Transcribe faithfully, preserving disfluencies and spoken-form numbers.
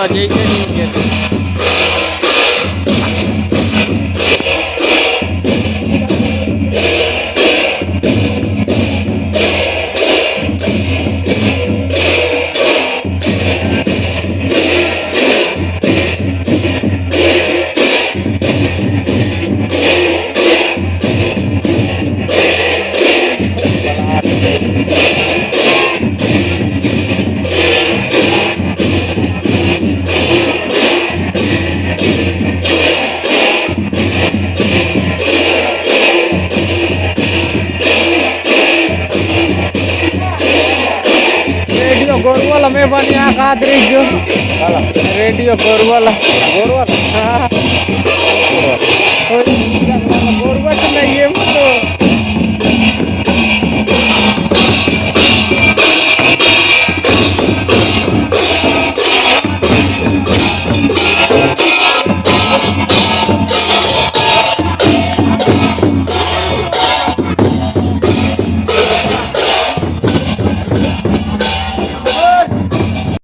जैसे नहीं जैसे। रेडियो गोरुआ ला मैं बनिया का दृश्य जो। रेडियो गोरुआ ला। गोरुआ ला? हाँ।